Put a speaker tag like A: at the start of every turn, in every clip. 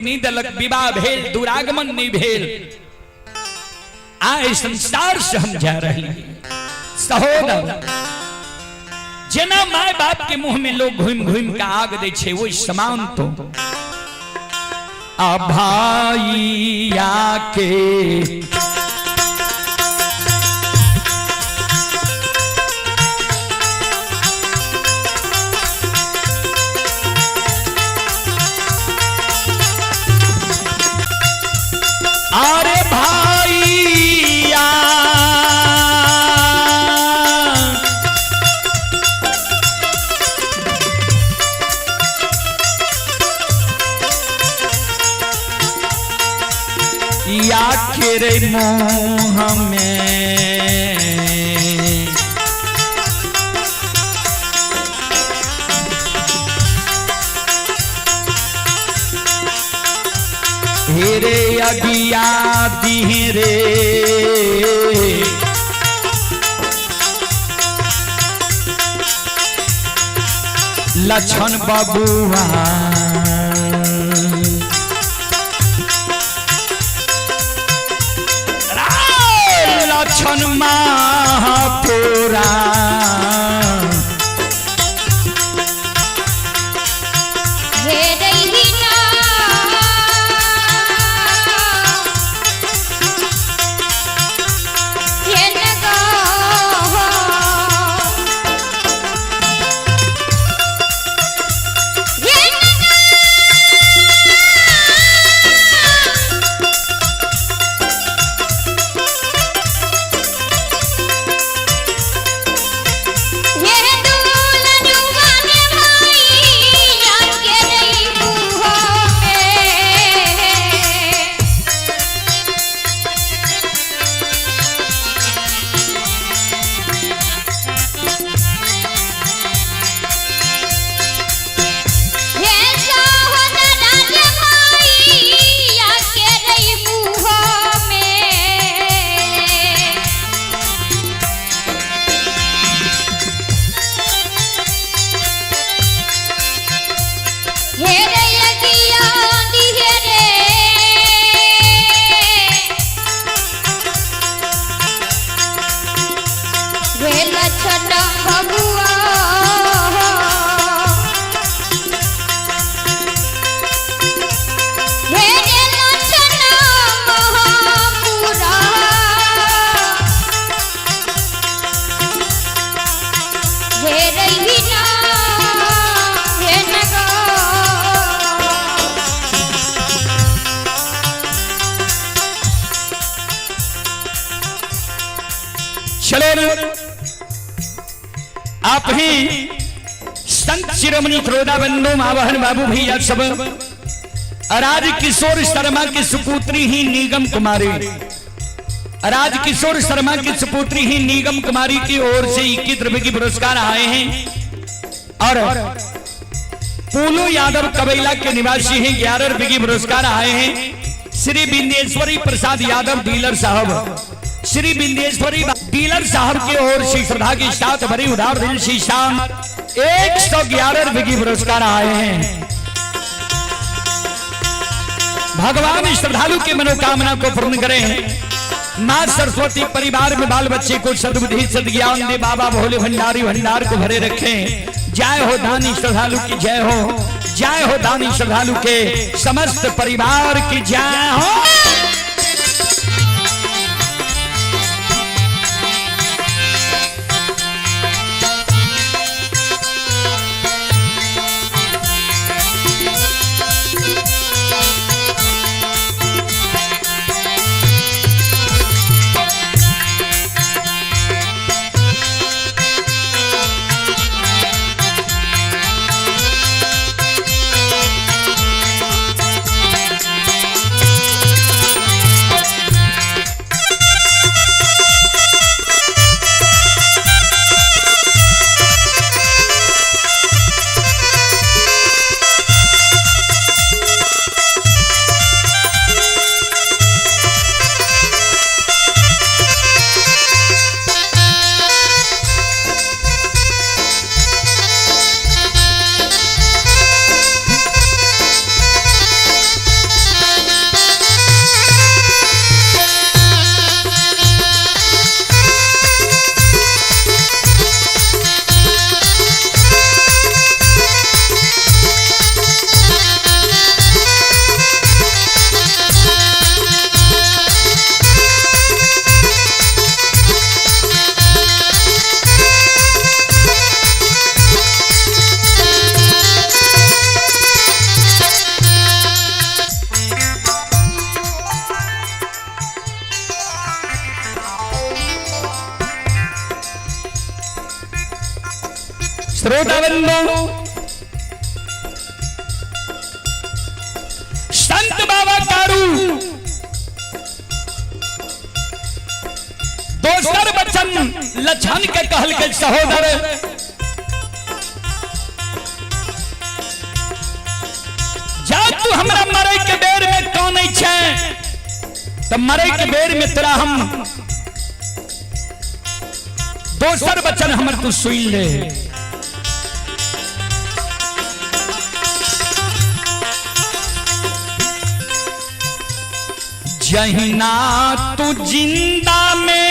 A: नहि देलक, विवाह भेल, दुरागमन नहि भेल। आइ संसार से हम जा रही। सहोदर, जेना माय बाप के मुंह में लोग घुमि घुमि के आग दै छै, ओहि समान तो आ भाइया के अरे भाइया या के रे मुँह में हेरे अगिया दिहे रे लक्षण बबुआ। लक्षण महापुरा
B: हे रहीना हे नगो हे नगो हे दुलनुआ के भाई के रही मुँह में। हे सहोदरा के भाई के रही मुँह में। हे रे अगिया दिहे रे हे लछन बबुआ हे रे लछन महापुरा हे रहीना हे नगो।
A: चलो आप ही संत शिरोमणि क्रोधा बंधु मावहन बाबू भैया सब राज किशोर शर्मा की सुपुत्री ही निगम कुमारी, राज किशोर शर्मा की सुपुत्री ही निगम कुमारी की ओर से 21 रुपए की पुरस्कार आए हैं। और पूलू यादव कबैला के निवासी हैं, 11 रुपए की पुरस्कार आए हैं। श्री बिंदेश्वरी प्रसाद यादव डीलर साहब, श्री बिंदेश्वरी डीलर साहब की ओर से श्रद्धा के साथ भरी उधार दिल शीशा 111 रुपए की पुरस्कार आए हैं। भगवान श्रद्धालु की मनोकामना को पूर्ण करें। मां सरस्वती परिवार में बाल बच्चे को सद्बुद्धि सद्ज्ञान दे। बाबा भोले भंडारी भंडार को भरे रखें। जय हो दानी श्रद्धालु की जय हो, जय हो दानी श्रद्धालु के समस्त परिवार की जय हो। श्रोता बंधु, संत बाबा कारू दोसर वचन लछन के कहल के, सहोदर जा तू हमरा मरे के बेर में कानै छै त मरे के बेर में तोरा हम दोसर वचन हमर तू सुन ले। जहिना तू जिंदा में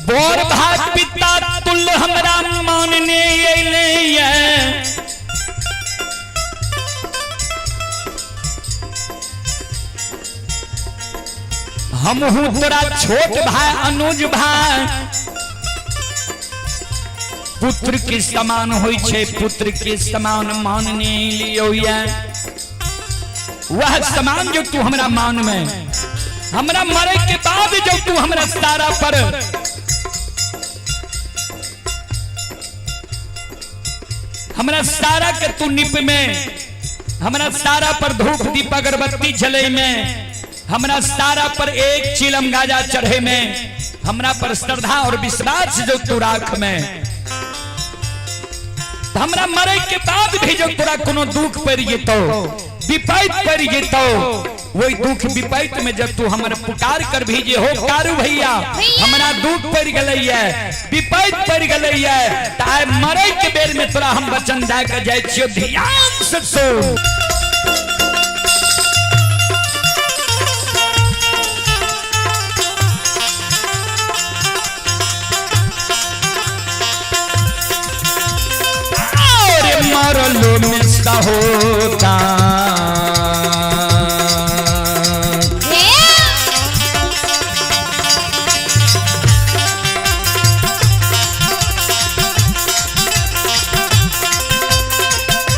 A: बोर भाग पिता तुल हमरा मानने अयले ये, हमहू तोरा छोट भाई अनुज भाई पुत्र के समान होइ छै, पुत्र के समान मानने लियो ये, वह समान जो तू हमरा मान में, हमरा मरे के बाद जो तू हमरा सारा पर हमरा सारा के तू निप में, हमरा सारा पर धूप दीप अगरबत्ती जले में, हमरा सारा पर एक चिलम गाजा चढ़े में, हमरा पर श्रद्धा और विश्वास जो तू राख में, तो हमरा मरे के बाद भी जो तोरा कोनो दुख पड़ जेतो, विपैत पड़ जेतो, वही दुख विपैत में जब तू हमर पुकार कर भी जे हो कारू भैया हमरा दुख पड़ गेलैया, विपैत पड़ गेलैया, त आइ मरे के बेर में तोरा हम वचन दए के जाइ छियो, ध्यान से सुन। और मरलो में सहोता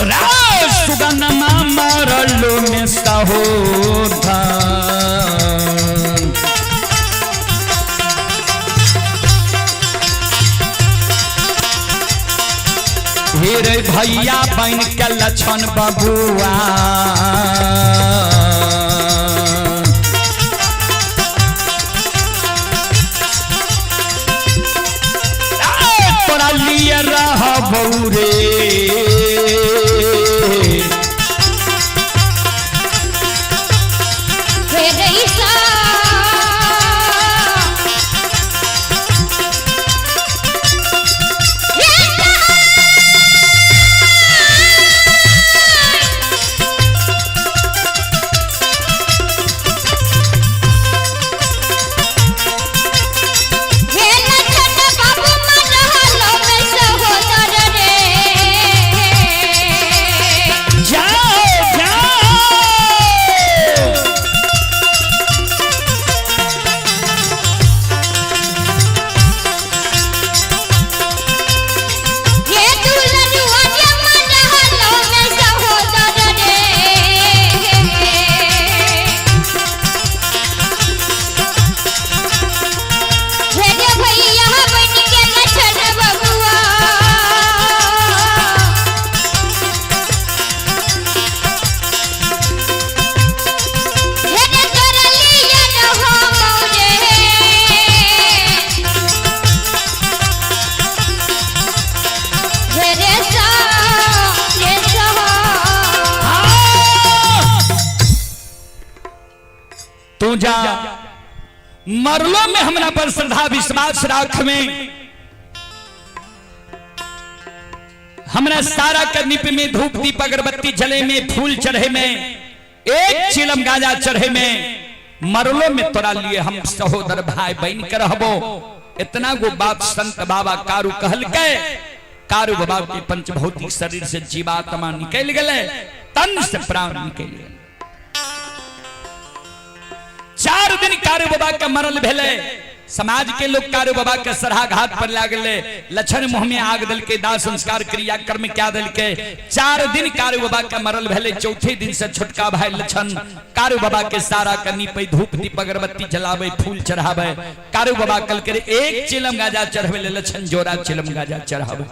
B: हे
A: सुगनमा मरलो में सहोता हे रे भैया बन के लक्षण बबुआ, तोरा लिए रहबौ रे,
B: हे रईसा हे लछन बाबू मरहलो में सहोदर रे।
A: जाओ जाओ।
B: हे दुलरुआ जे मरहलो में सहोदर रे। हे रे भैया बन के लछन बबुआ, हे रे तोरा लिया रहो मौरे। हे रे सा रे सहा।
A: तू जा मरलो में हमरा पर श्रद्धा विश्वास राख में, हमरा सारा के निप में धूप दीप अगरबत्ती जले में, फूल चढ़े में, एक चिलम गाजा चढ़े में, मरलो में तोरा लिए हम सहोदर भाई बन के रहबो। इतना गो बात संत बाबा कारू कहल के कारू बाबा के पंचभौतिक शरीर से जीवात्मा निकल गए, तन से प्राण निकल गए। 4 दिन कारू बाबा के मरल भेले, समाज के लोग कारू बाबा के सरहा घाट पर लागले। लक्षण मुंह में आग दलके, दाह संस्कार क्रिया कर्म क्या दलके। 4 दिन कारू बाबा के मरल भेले। चौथे दिन से छोटका भाई लक्षण कारू बाबा के सारा के नीपे, धूप दीप अगरबत्ती जलावे, फूल चढ़ावे। कारू बाबा कल करे एक चिलम गाजा चढ़ावे, लक्षण जोड़ा चिलम गाजा चढ़ावे।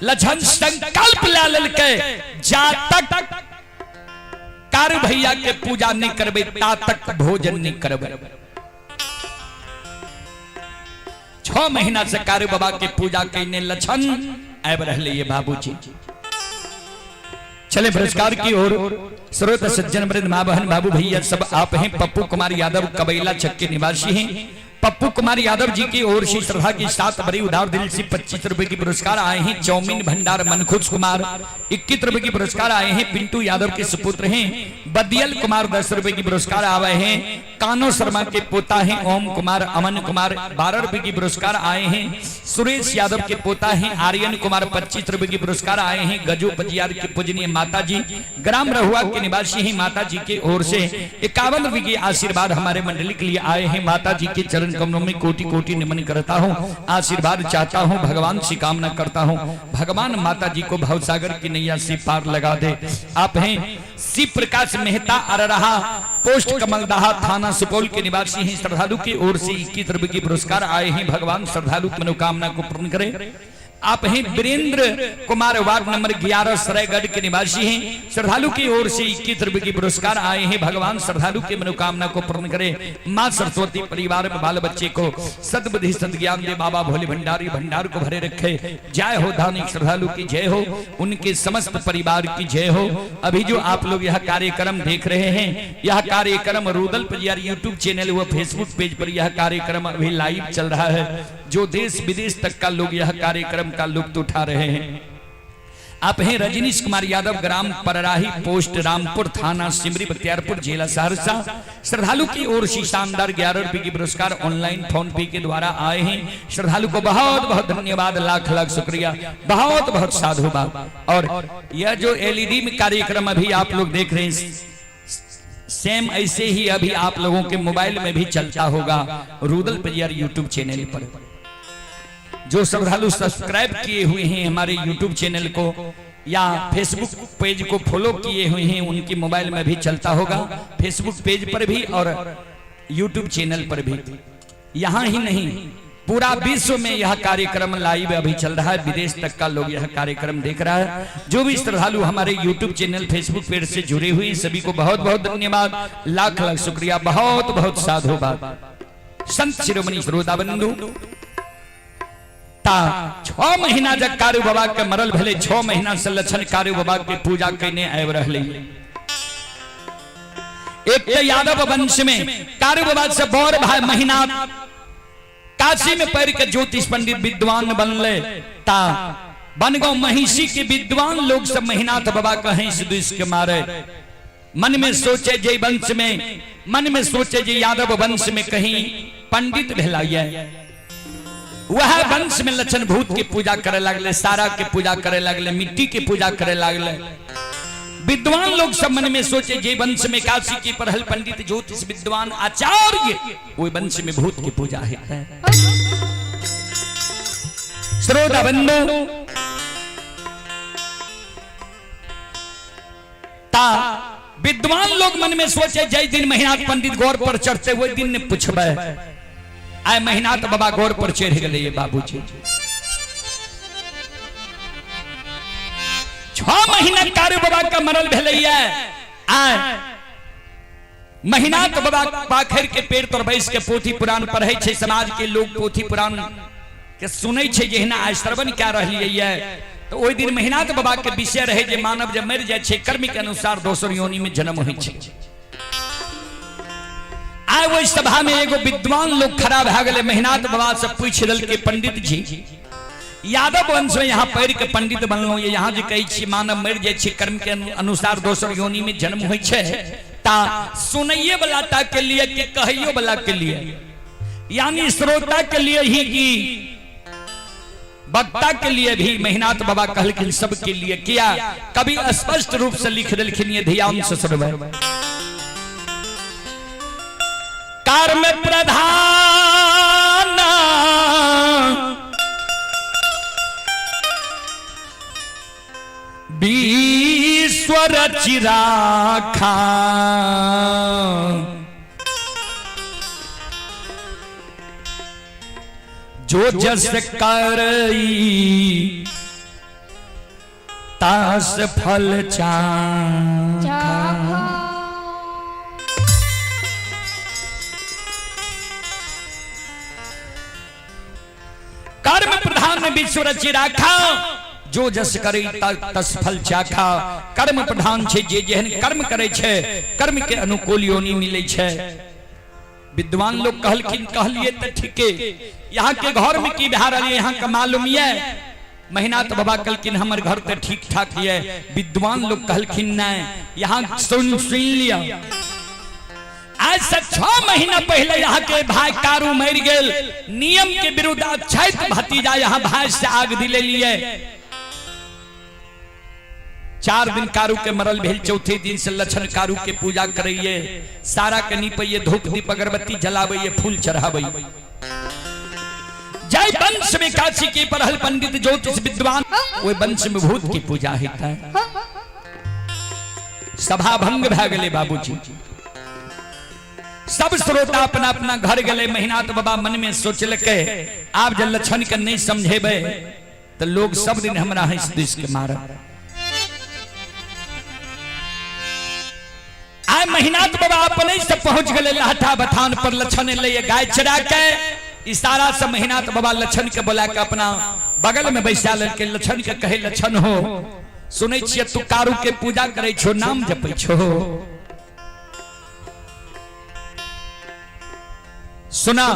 A: लक्षण संकल्प ला ललके, जा तक कारू भैया के पूजा नहीं करबे ता तक भोजन नहीं करबे। 6 महीना से कारू बाबा के पूजा कैने लक्षण आबि रहले ये बाबूजी। चले पुरस्कार की ओर। स्रोत सज्जन वृंद, माँ बहन बाबू भैया सब आप हैं। पप्पू कुमार यादव कबैला चक के निवासी हैं। पप्पू कुमार यादव जी की ओर से श्रद्धा के साथ बड़ी उदार दिल से 25 रुपए की पुरस्कार आए हैं। चौमिन भंडार मनखुश कुमार 21 रुपए की पुरस्कार आए हैं। पिंटू यादव के सुपुत्र हैं। बदियल कुमार 10 रुपए की पुरस्कार आए हैं। कानो शर्मा के पोता हैं ओम कुमार, अमन कुमार 12 रुपए की पुरस्कार आए हैं। सुरेश यादव के पोता हैं आर्यन कुमार 25 रुपए की पुरस्कार आए हैं। गजू पजियार के पूजनीय माता जी ग्राम रहुआ के निवासी हैं। माता जी की ओर से 51 रुपए की आशीर्वाद हमारे मंडली के लिए आए हैं। माता जी के चरण कमलों में कोटि कोटि नमन करता हूँ, आशीर्वाद चाहता हूँ, भगवान से कामना करता हूँ, भगवान माता जी को भवसागर की नैया से पार लगा दे। आप हैं शिव प्रकाश मेहता अररहा, पोस्ट कमलदाहा, थाना सुपौल के निवासी हैं। श्रद्धालु की ओर से 21 रुपए की पुरस्कार आए हैं। भगवान श्रद्धालु की मनोकामना को पूर्ण करे। आप हैं वीरेंद्र कुमार, वार्ड नंबर 11 सरायगढ़ के निवासी हैं। श्रद्धालु की ओर से 21 रुपए की पुरस्कार आए हैं। भगवान श्रद्धालु की मनोकामना को पूर्ण करे। माँ सरस्वती परिवार में बाल बच्चे को सद्बुद्धि सद्ज्ञान दे। बाबा भोले भंडारी भंडार को भरे रखे। जय हो धार्मिक श्रद्धालु की जय हो, उनके समस्त परिवार की जय हो। अभी जो आप लोग यह कार्यक्रम देख रहे हैं, यह कार्यक्रम रुदल पजियार यूट्यूब चैनल व फेसबुक पेज पर यह कार्यक्रम अभी लाइव चल रहा है। जो देश विदेश तक का लोग यह कार्यक्रम का लुत्फ उठा रहे हैं। आप हैं रजनीश कुमार यादव, ग्राम परराही, पोस्ट रामपुर, थाना सिमरी बख्तियारपुर, जिला सहरसा। श्रद्धालु की ओर से शानदार 11 रुपए की पुरस्कार ऑनलाइन फोन पे के द्वारा आए हैं। श्रद्धालु को बहुत बहुत धन्यवाद, लाख लाख शुक्रिया, बहुत बहुत साधुवाद। और यह जो एलईडी में कार्यक्रम अभी आप लोग देख रहे हैं, सेम ऐसे ही अभी आप लोगों के मोबाइल में भी चलता होगा रुदल पजियार यूट्यूब चैनल पर। जो श्रद्धालु सब्सक्राइब किए हुए हैं हमारे यूट्यूब चैनल को या फेसबुक पेज को फॉलो किए हुए हैं, उनकी मोबाइल में भी चलता होगा, फेसबुक पेज पर भी और यूट्यूब चैनल पर भी। यहाँ ही नहीं, पूरा विश्व में यह कार्यक्रम लाइव अभी चल रहा है। विदेश तक का लोग यह कार्यक्रम देख रहा है। जो भी श्रद्धालु हमारे यूट्यूब चैनल फेसबुक पेज से जुड़े हुए, सभी को बहुत बहुत धन्यवाद, लाख लाख शुक्रिया, बहुत बहुत साधुवाद। संत शिरोमणि श्रोता बंधु, ता 6 महीना जब कारू बाबा के मरल भेले, 6 महीना से लक्षण कारू बाबा के पूजा कैने आबि रहले। एक तो यादव वंश में कारू बाबा से बड़ भाई महीना काशी में पढ़ के ज्योतिष पंडित विद्वान बनले। ता बनगांव महिषी के विद्वान लोग सब महिनाथ बाबा कहें दुष्ट के मारे। मन में सोचे जे वंश में, मन में सोचे जे यादव वंश में कहीं पंडित भेला, वह वंश में लक्षण भूत के पूजा करे लगले, सारा के पूजा करे लगले, मिट्टी के पूजा करे लगले। विद्वान लोग सब मन में सोचे जे वंश में काशी के पढ़ल पंडित ज्योतिष विद्वान आचार्य, वो वंश में भूत की पूजा है। श्रोता बंधु, ता विद्वान लोग मन में सोचे जय दिन महिनाथ पंडित गौर पर चढ़ते वही दिन ने पूछबे। आय महिनाथ बाबा गौर पर चढ़ गए ये बाबूजी। 6 महीना कारू बाबा का मरल भेलैया। आय महिनाथ बाबा पाखर के पेड़ तर बैस के पोथी पुराण पढ़ै छै। समाज के लोग पोथी पुराण के सुनै छै, जहिना आइ श्रवण क्या रहलियै। तो ओहि दिन महिनाथ बाबा के विषय रहे जे मानव जब मरि जाइ छै, कर्म के अनुसार दोसर योनि में जन्म होइ छै। आइ ओहि सभा में एगो विद्वान लोग खड़ा भए गेलै। महिनाथ बाबा से पूछि देलकै, पंडित जी, यादव वंश में यहाँ पढ़ि के पंडित बनलहुँ, यहाँ जे कहै छी मानव मरि जाइ छै, कर्म के अनुसार दोसर योनि में जन्म होइ छै, ता सुनैये वाला टा के लिए कि कहैयो वाला के लिए, यानी श्रोता के लिए ही कि वक्ता के लिए भी? महिनाथ बाबा कहलखिन सबके लिए। किया कभी स्पष्ट रूप से लिख देलखिन, ये ध्यान से सुनबै। कर्म प्रधान रचि राखा। जो जस करई तास फल चाखा। कर्म प्रधान विश्व रचि राखा, जो जस करे तस फल चाखा। कर्म प्रधान छे, जे जेहन कर्म करे छे कर्म के अनुकूल योनि मिले छे। विद्वान लोग कहलखिन कहलिए तो ठीके, यहाँ के घर में की भए रहल यहाँ के मालूम ये? महिनाथ बाबा कहलखिन हमर घर तो ठीक ठाक ये। विद्वान लोग कहलखिन नहीं, यहाँ सुन सुन लिया, आज से 6 महीना पहले यहाँ के भाई कारू मर गेल, नियम के विरुद्ध अक्षत भतीजा यहाँ भाई से आग दिले लिए। 4 दिन कारू के मरल भेल, चौथे दिन से लक्षण कारू के पूजा करैये, सारा के निपैये, धूप दीप अगरबत्ती जलाबैये, फूल चढ़ाबैये। जय वंश में काशी के पढ़ल पंडित ज्योतिष विद्वान, ओहि वंश में भूत की पूजा होता है। सभा भंग भए गेलै बाबूजी, सब श्रोता अपना अपना घर गेलै। महिनाथ बाबा मन में सोचलकै आब जे लक्षण के नहीं समझेबै तो लोग सब दिन हमरा हंस this के मारत। आइ महिनाथ बाबा अपने से पहुंच गए लहठा बथान पर, लक्षण एलै गाय चरा के इशारा से महिनाथ बाबा लक्षण के बोला के अपना बगल में बैसा लेलकै। लक्षण के कहे, लक्षण हो सुनै छियै तू कारू के पूजा करै छो, नाम जपै छो, सुना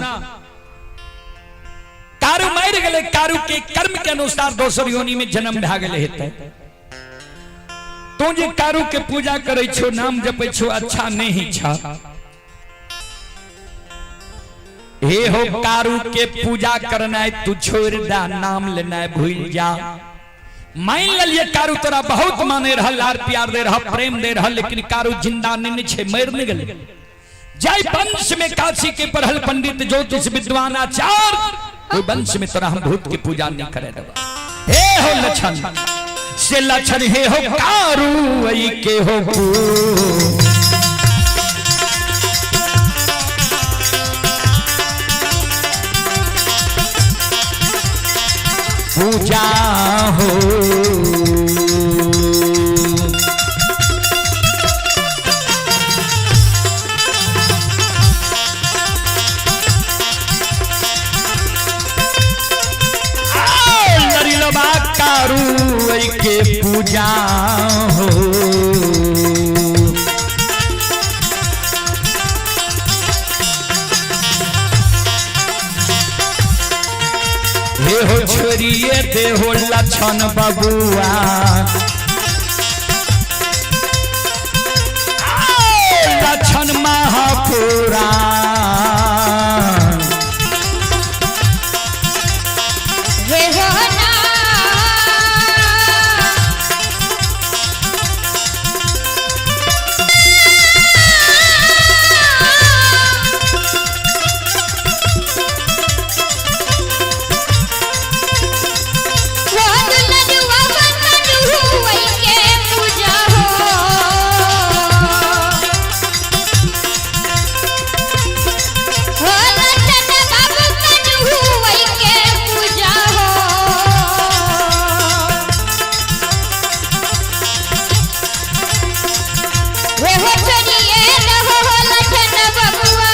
A: कारू मरि गेलै, कारू के कर्म के अनुसार दोसर योनि में जन्म भए गेलै हेतै। तू जे कारू के पूजा करै छो, नाम जपै छो, अच्छा नहीं छ। हे हो कारू के पूजा करनाइ तू छोड़ दा, नाम लेनाइ भूल जा। मान लिये कारू तोरा बहुत माने रहल, लार प्यार दे रहा, प्रेम दे रहा, लेकिन कारू जिंदा नहीं छे, मर नहीं गेलै। जय वंश में काशी के पढ़ल पंडित ज्योतिष विद्वान आचार्य, ओहि वंश में तोरा हम भूत की पूजा नहीं करे देबा। हे हो लक्षण से लक्षण हे हो कारू ऐ के हो पूजा हो। लड़िलबा कारू के पूजा हो। हे हो छोड़िए दे हो लक्षण बबुआ, लक्षण महापुरा।
B: हे हो ना वो दुलरुआ बनरुआ के पूजा हो। हो लक्षण बाबू कनुहुआ के पूजा हो। हे हो छोड़िए रहो लक्षण बबुआ,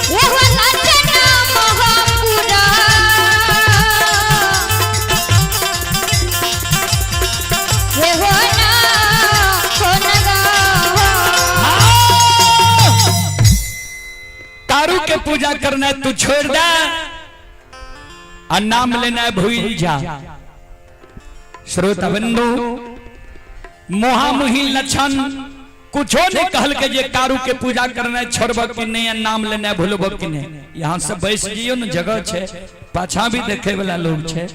B: हे हो लक्षण महापुरा। हे हो ना हो नगा।
A: कारू के पूजा करना तू छोड़ दे और नाम लेना भूल जा। श्रोता बंधु मुहामुही लक्षण कुछो नहीं कहल के जे कारू के पूजा करना छोड़ब कि नहीं, नाम लेना भूलब कि नहीं। यहाँ से बैस जियो न, जगह छे, पाछा भी देखे वाला लोग छे।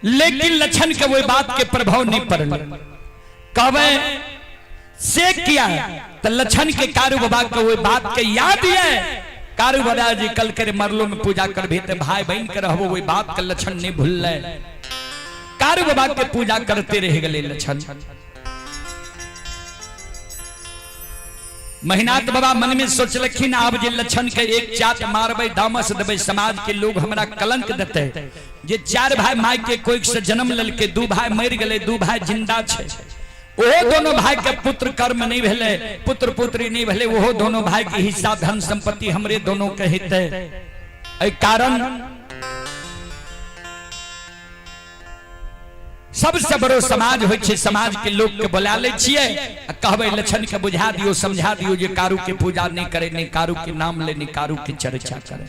A: लेकिन लक्षण के वही बात के प्रभाव नहीं पड़ल। कहबे से किया तो लक्षण के कारू बाबा के ओहि बात के याद ये कारू बाबा जी कल करे मरलो में पूजा करबे ते भाई बहन के रहबो, ओहि बात के लक्षण नहीं भूलले। कारू बाबा के पूजा करते रह गए लक्षण। महिनाथ बाबा मन में सोचलखिन आब जे लक्षण के एक चाट मारबै, दामस देबै, समाज के लोग हमरा कलंक देते। जे 4 भाई माय के कोई से जन्म ललके, 2 भाई मर गए, 2 भाई जिंदा छे, ओहो दोनों भाई के पुत्र कर्म नहीं भेले, पुत्र पुत्री नहीं भेले, ओहो दोनों भाई के हिस्सा धन संपत्ति हमरे दोनों के हेतै। एहि कारण सबसे बड़ो समाज होइ छै, समाज के लोग के बोला लै छियै आ कहबै लक्षण के बुझा दियो, समझा दियो जे कारू के पूजा नहीं करे, नहीं कारू के नाम ले, नहीं कारू के चर्चा करे।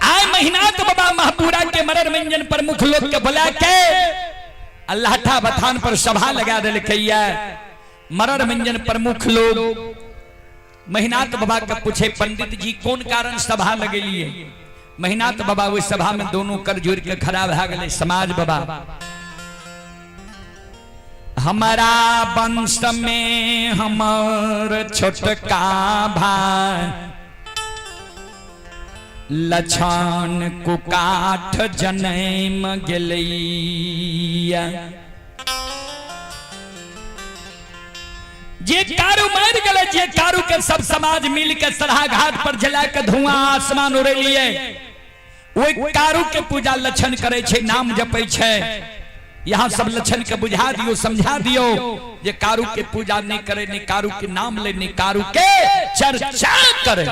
A: आय महिनाथ बाबा महपुरा के मरर मंजन प्रमुख लोग के बोला के अल्लाहठा बथान पर सभा लगा देलकैया। मरर मंजन प्रमुख लोग महिनाथ बाबा के पूछे, पंडित जी कौन कारण सभा लगेलिए? महिनाथ बाबा ओहि सभा में दोनों कर जोड़ के खड़ा भए गेलै। समाज बाबा हमारा वंश में हमर छोटका भाई लछन कुकाठ जनम गेलैया। जे कारू मर गए, जे कारू के सब समाज मिल के सराहा घाट पर जला के धुआं आसमान उड़ेलिए, ओहि कारू के पूजा लक्षण करे छे, नाम जपै छे। यहाँ सब लक्षण के बुझा दियो, समझा दियो जे कारू के पूजा नहीं करे, नहीं कारू के नाम ले, नहीं कारू के चर्चा करे।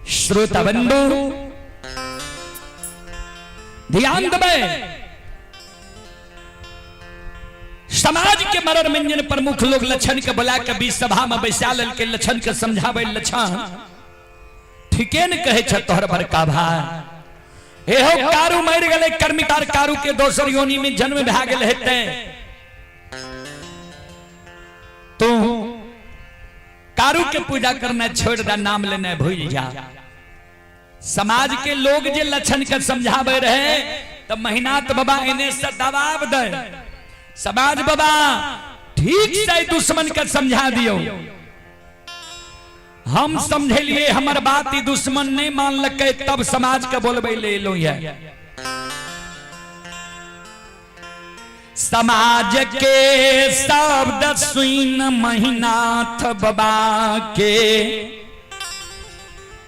A: श्रोता बंधु ध्यान देबै, समाज के मरर मंजन प्रमुख लोग लक्षण के बुला के बीच सभा में बैसा लेलकै, लक्षण के समझाबै, लक्षण ठीके न कहै छ तोहर बड़का भाई, एहो कारू मरि गेलै, कर्मिकार कारू के दोसर योनि में जन्म भए गेल हेतै, तू कारू के पूजा करना छोड़ दे, नाम लेना भूल जा। समाज के लोग जे लक्षण के समझावे रहे तो महिनाथ बाबा एने से दबाव दे, समाज बाबा ठीक से दुश्मन के समझा दियो, हम समझेलिए हमर बात ही दुश्मन नहीं मानलकै तब समाज के बोलबै ले एलहुं ये। समाज के शब्द सुन महिनाथ बाबा के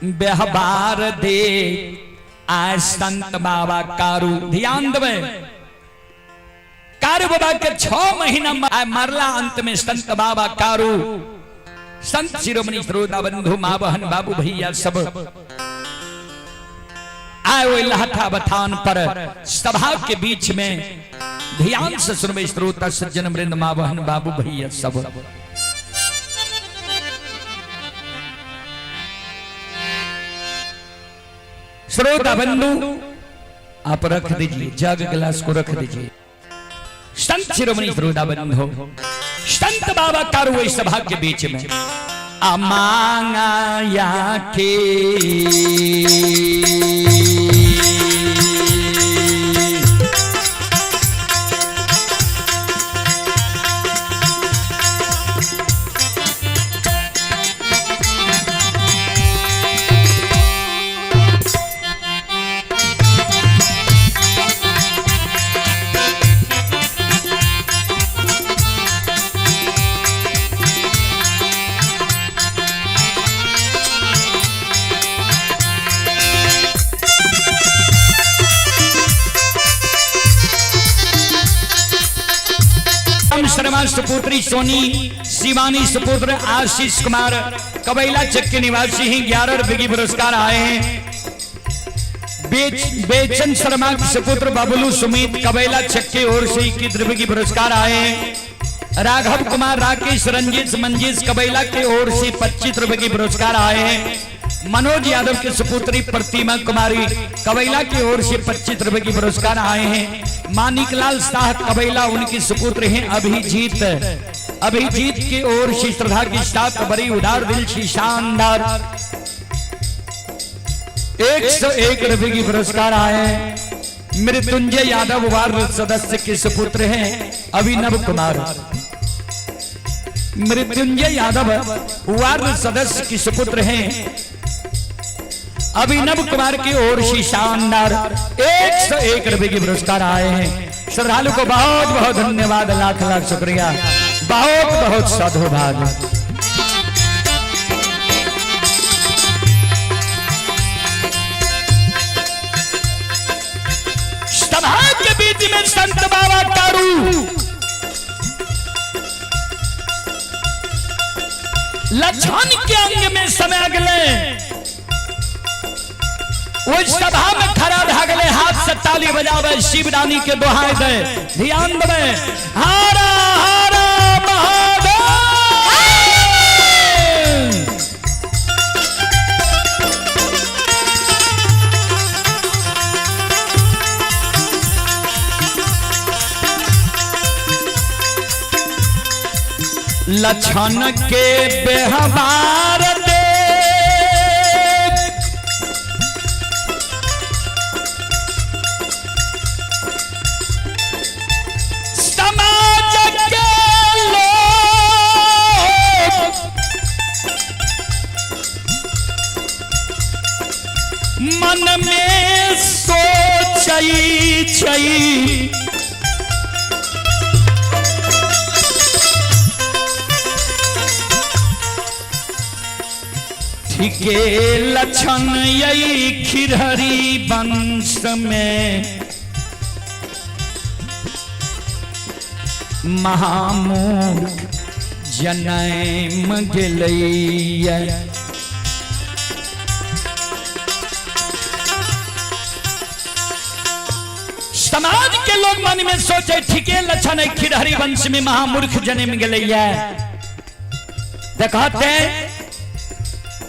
A: व्यवहार दे आज संत बाबा कारू। ध्यान देबै, कारू बाबा के 6 महीना मरला अंत में संत बाबा कारू, संत शिरोमणि श्रोता बंधु माँ बहन बाबू भैया सब आए ओहि लहठा बथान पर सभा के बीच में। ध्यान से सुनबै श्रोता सज्जन वृंद माँ बहन बाबू भैया सब। श्रोता बंधु आप रख दीजिए, जग गिलास को रख दीजिए। संत शिरोमणि श्रोता बंधु संत बाबा कारू सभा के बीच में अमांगा के शर्मा सुपुत्री सोनी शिवानी सुपुत्र आशीष कुमार कबैला चक के निवासी ही 11 रुपए की पुरस्कार आए हैं। बेचन शर्मा सुपुत्र बबलू सुमित कबैला चक के ओर से 21 रुपए की पुरस्कार आए हैं। राघव कुमार राकेश रंजीत मंजीत कबैला के ओर से 25 रुपए की पुरस्कार आए हैं। मनोज यादव के सुपुत्री प्रतिमा कुमारी कबैला की ओर से 25 रुपए की पुरस्कार आए हैं। मानिकलाल शाह कबैला उनकी सुपुत्र हैं अभिजीत अभिजीत की ओर से श्रद्धा के साथ बड़ी उदार दिल से शानदार 101 रुपए की पुरस्कार आए। मृत्युंजय यादव वार्ड सदस्य के सुपुत्र हैं अभिनव कुमार। मृत्युंजय यादव वार्ड सदस्य के सुपुत्र हैं अभिनव कुमार की ओर से शानदार 101 रुपए के पुरस्कार आए हैं। श्रद्धालु को बहुत बहुत धन्यवाद, लाख लाख शुक्रिया, बहुत बहुत साधुवाद। सभा के बीच में संत बाबा कारू लक्षण के अंग में समय गले, ओहि सभा में खड़ा भए गेलै, हाथ से ताली बजावे, शिवरानी के दोहाई दे, ध्यान देवे, हरा हरा महादेव। लक्षण के व्यवहार देख समाज के लोग मन में सोचई छई, ठीके लक्षण यही खिरहरी वंश में महामूर्ख जनम गेलैया। समाज के लोग मन में सोचे ठीके लक्षण है खिरहरी वंश में महामूर्ख जन्म गेलैया। देखते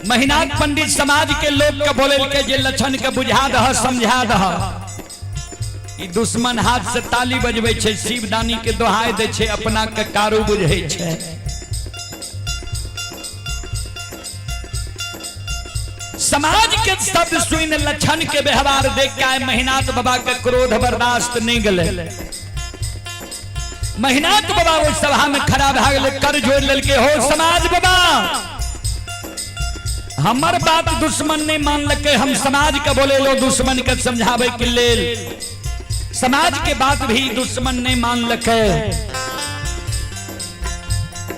A: महिनाथ पंडित समाज के लोग के बोले के जे लक्षण के बुझा दह समझा दह, ई दुश्मन हाथ से ताली बजबै छै, शिवदानी के दोहाई दै छै, अपना के कारू बुझै छै। समाज के शब्द सुन लक्षण के व्यवहार देख के आए महिनाथ बाबा के क्रोध बर्दाश्त नहीं गेलै। महिनाथ बाबा ओहि सभा में खड़ा भए गेलै, कर जोड़ लेलकै, हो समाज बाबा हमर बात दुश्मन नहीं मानलकै, हम समाज के बोले लो दुश्मन के समझावे के लेल, समाज के बात भी दुश्मन नहीं मानलकै।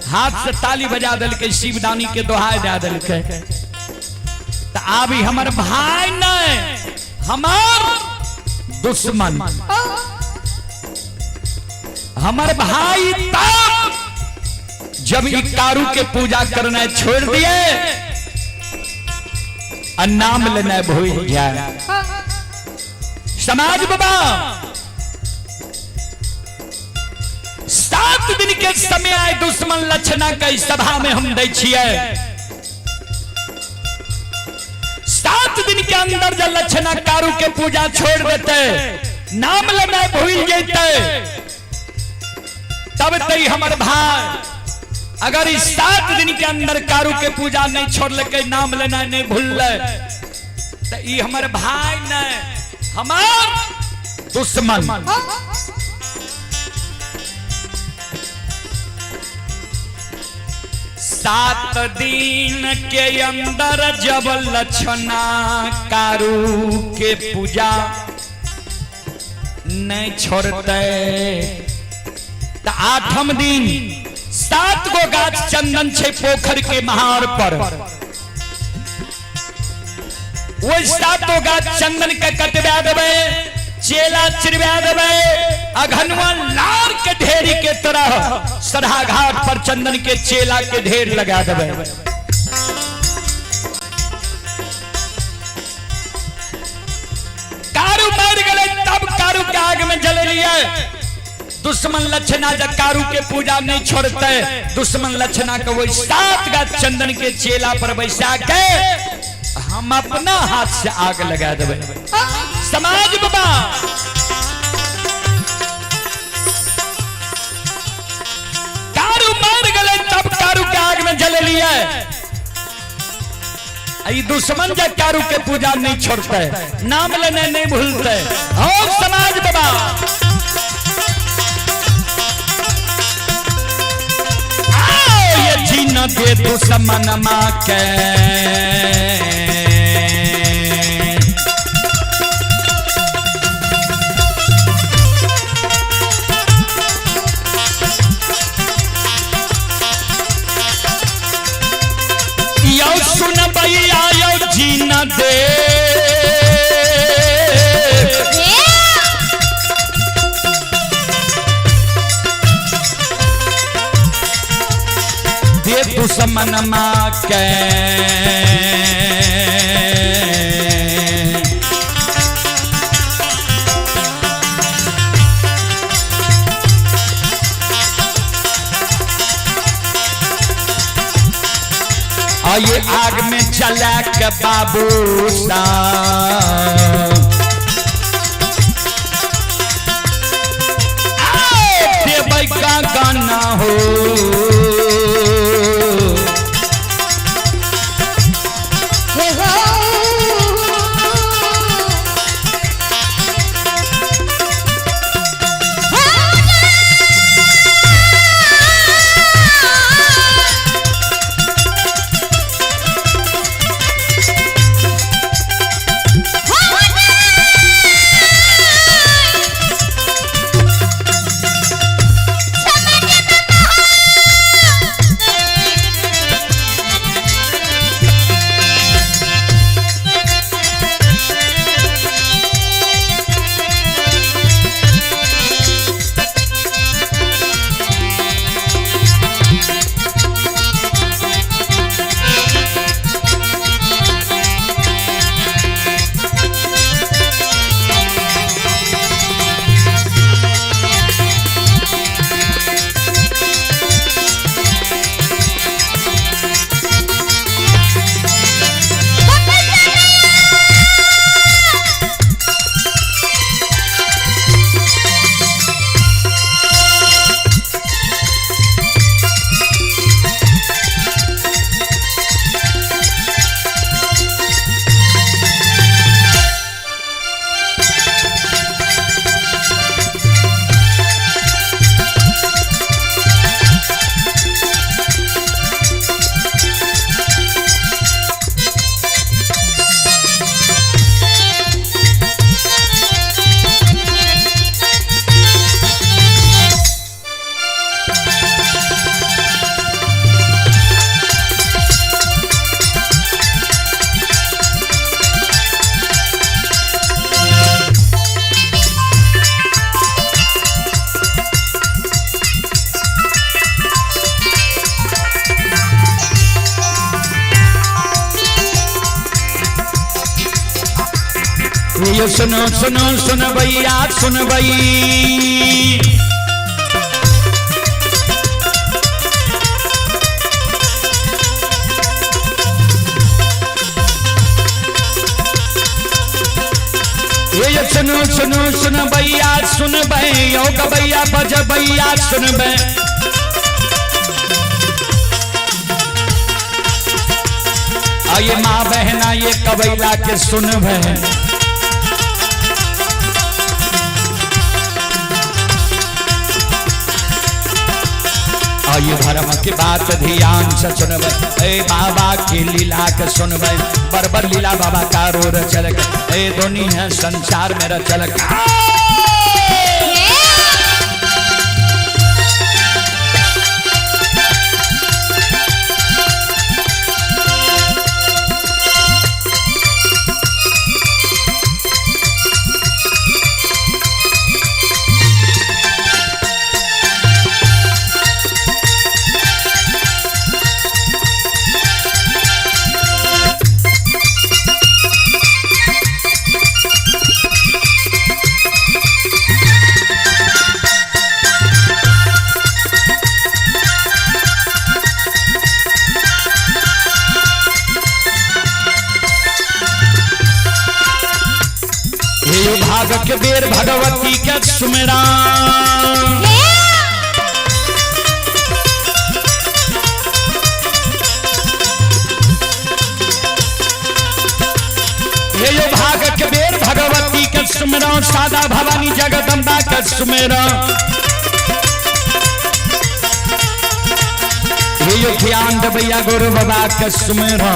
A: हाथ से ताली बजा देलकै, शिवदानी के दोहाई दे देलकै। तो आबी हमर भाई नहीं हमार दुश्मन, हमर भाई तब जब ई कारू के पूजा करना छोड़ दिए और नाम लेना भूल जाए। समाज बाबा 7 दिन के समय आए दुश्मन लक्षणा के सभा में हम दै छियै। 7 दिन के अंदर जब लक्षणा कारू के पूजा छोड़ देते, नाम लेना भूल जेते, तब तई हमर भाई। अगर इस 7 दिन के अंदर कारू के पूजा नहीं छोड़लकै, नाम लेना नहीं भूललै, तो ई हमर भाई नहीं हमार दुश्मन। 7 दिन के अंदर जब लक्षणा कारू के पूजा नहीं छोड़ते, तो 8म दिन 7 गो गाछ चंदन छे पोखर के महार पर, वही 7 गो गाछ चंदन के कटवा देबै, चेला चिरवा देबै, अघनवा लार के ढेरी के तरह सढ़ा घाट पर चंदन के चेला के ढेर लगा देबै। कारू मर गए तब कारू के आग में जलेलिए। दुश्मन लक्षणा जब कारू के पूजा नहीं छोड़ते, दुश्मन लक्षणा के वही 7 गाछ चंदन के चेला पर बैसा के हम अपना हाथ से आग लगा देबै। समाज बाबा कारू मर करैया। ई दुश्मन जयकारू के पूजा नहीं छोड़ते, नाम लेने नहीं भूलते। और समाज बाबा आओ, ये जीना दे दुश्मन माँ के। यो सुन भैया यो जीना दे। दे दुश्मन माँ के। आइए आग में चला के बाबू सा। आओ, देबै का गाना हो। ये सुनो सुनो सुन भैया सुन भई। ये सुनो सुनो सुन भैया सुन भई, यो गबैया बज भैया सुन भई। आइए माँ बहना ये कबैला के सुन भई। आइए धर्म की बात ध्यान से सुनबै, ए बाबा की लीला के सुनबै। बरबर लीला बाबा का रो रचलक, ए दुनिया संसार में रचलक। भाग के बेर भगवती के सुमिरा, सुमरो, सादा भवानी जगदम्बा के सुमेरो। हे यो ज्ञान भैया गुरु बाबा के सुमेरो।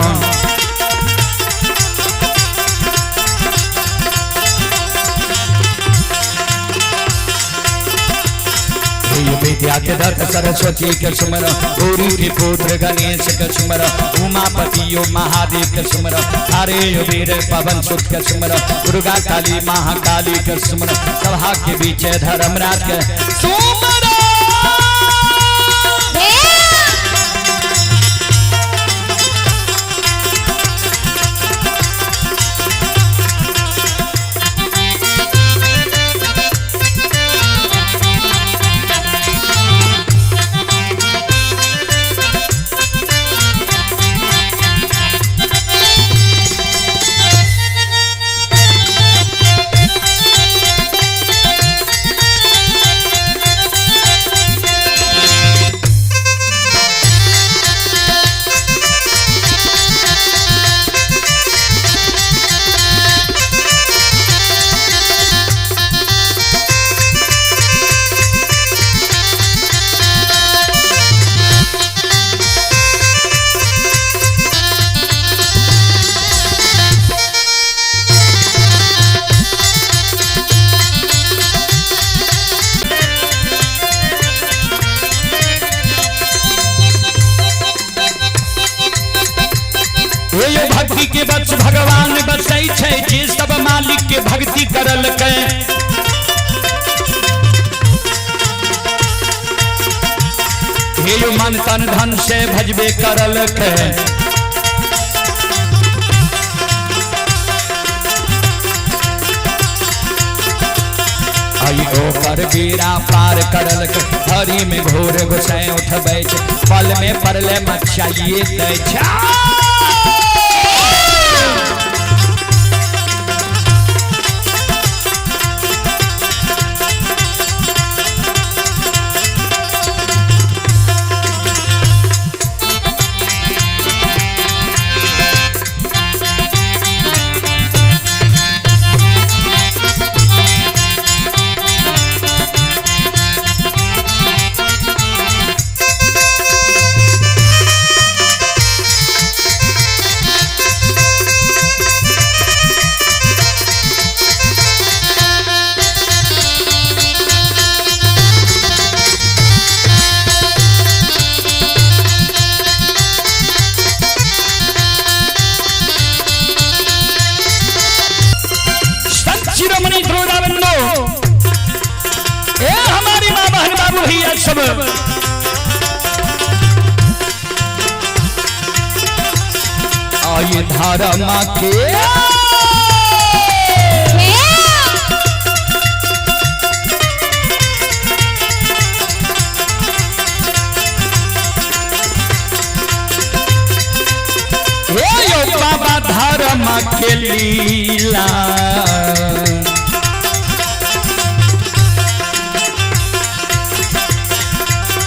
A: विद्या के दत्त सरस्वती के सुमर, गौरी के पुत्र गणेश के सुमर, उमापति यो महादेव के सुमर, हरे वीर पवन सुत के सुमर, दुर्गा काली महाकाली के सुमर, सभा के बीच धर्मराज के सुमर। हे भक्ति के बच भगवान बसै छै, जे सब मालिक के भक्ति करलकै। हे यो मन तन धन से भजबे करलकै। आई ओकर बेड़ा पार करलकै, हरी में घोर गोसाई उठबै छै, पल में परले मचाइए दै छै। शिरोमणि द्रोणाबंधो, ए हमारी माँ बहन बाबू भैया सब, आइए धारा माँ के हे यो बाबा धर्म के लीला।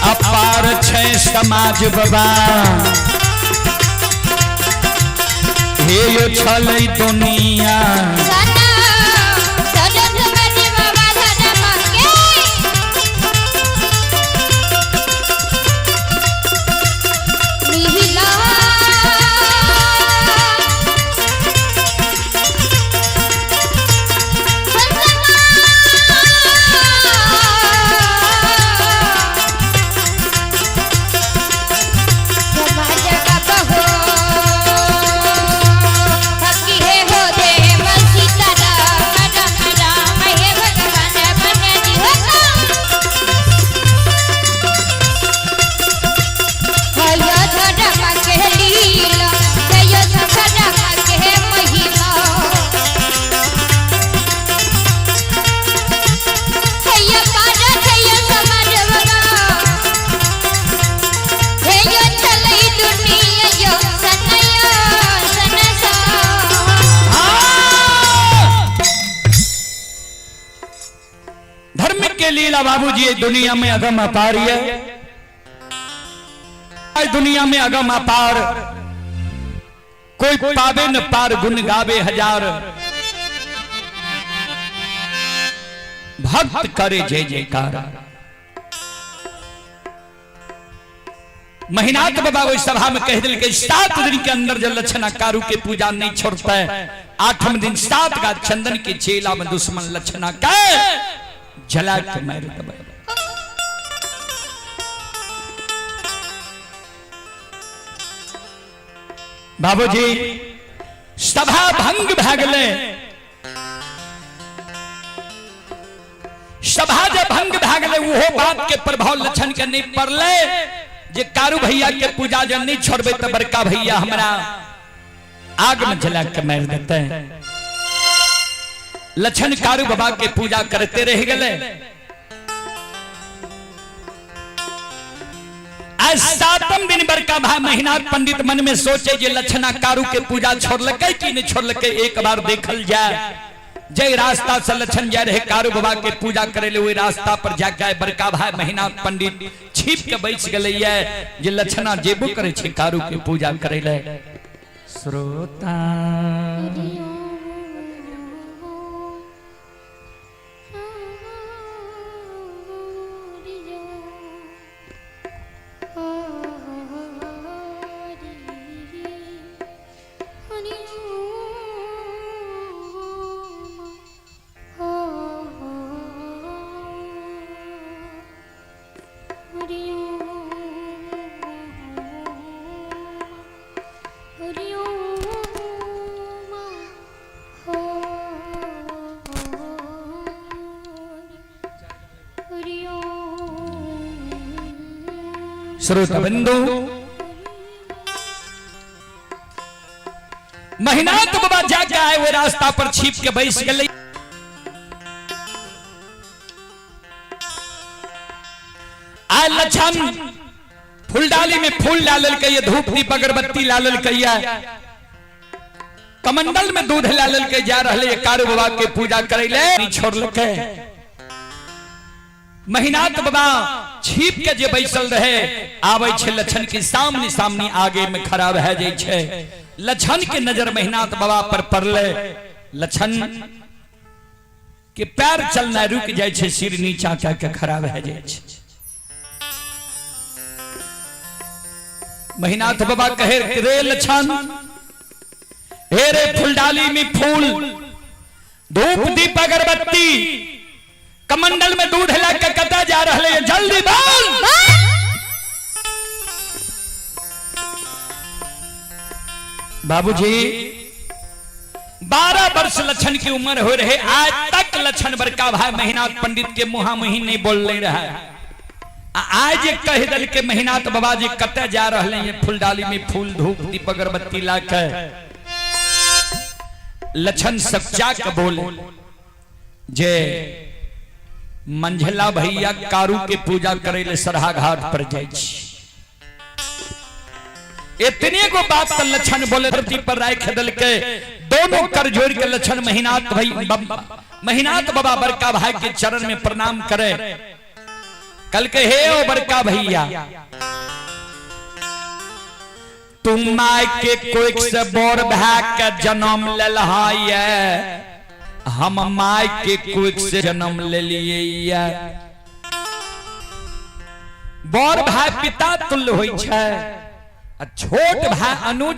A: अपार छै समाज बाबा, हे यो छलै दुनिया। धर्म के लीला बाबूजी दुनिया में अगम अपार है, दुनिया में अगम अपार, कोई पावे न पार गुण गावे हजार। भक्त करे जय जयकार। महिनाथ बाबा ओहि सभा में कह दिल के 7 दिन के अंदर जब लक्षणा कारू के पूजा नहीं छोड़ता है, 8वें दिन 7 का चंदन के चेला में दुश्मन लक्षणा का जला के मार दबे। बाबूजी सभा भंग भए गेलै। सभा जब भंग भए गेलै ओहो बात के प्रभाव लक्षण के नहीं पड़लै जे कारू भैया के पूजा जब नहीं छोड़बै तऽ बड़का भैया हमरा आग में जला के मारि देतै। लक्षण कारू बाबा के पूजा करते रह गेलै। आज 7म दिन बड़का भाई महिनाथ पंडित मन में सोचे जे लक्षणा कारू के पूजा छोड़लकै कि नहीं छोड़लकै, एक बार देखल जाए। जय रास्ता से लक्षण जा रहे कारू बाबा के पूजा करे ले, वही रास्ता पर जाके बड़का भाई महिनाथ पंडित छिप के बैस गेलै जे लक्षणा जेबो करे छे कारू के पूजा करे ले। श्रोता श्रोता बंधु महिनाथ बाबा जाके आए वो रास्ता पर छिप के बैस गए। आए लक्षण फूलडाली में फूल डालल के, धूप दीप अगरबत्ती लालल के, कमंडल में दूध लालल के जा रहे कारू बाबा के पूजा करे ले छोड़लकै। महिनाथ बाबा छिप के जे बैसल रहे आबै छे लक्षण के सामने सामने आगे में खड़ा भए जाइ छे। लक्षण के नजर महिनाथ बाबा पर पड़ले, लक्षण के पैर चलना रुक जाइ छे, सिर नीचा कऽ के खड़ा भए जाइ छे। महिनाथ बाबा कहे रे लक्षण, हे रे फूलडाली में फूल, धूप दीप अगरबत्ती, कमंडल में दूध ला के कता जा रहे है, जल्दी बोल। बाबूजी 12 वर्ष लक्षण की उम्र हो रहे, आज तक लक्षण बड़का भाई महिनाथ पंडित के मुहा मुही नहीं बोल ले रहा है। आज कह दल के महिनाथ बाबा जी कते जा रहे हैं फूलडाली में फूल धूप दीप अगरबत्ती ला के। लक्षण सच्चा के बोले जे मंझला भैया कारू के पूजा करे ले सरहा घाट पर जाय छी। इतने को बात त लक्षण बोले धरती पर राख दल के दोनों कर जोड़ के लक्षण महिनाथ भाई महिनाथ बाबा बड़का भाई के चरण में प्रणाम करे। कल के हे ओ बड़का भैया, तुम my के कोई से बोर भाई के जन्म लेलहा ये, हम my के कोई से जन्म ले लिए। बोर भाई पिता तुल्य होई छे, छोट भाई अनुज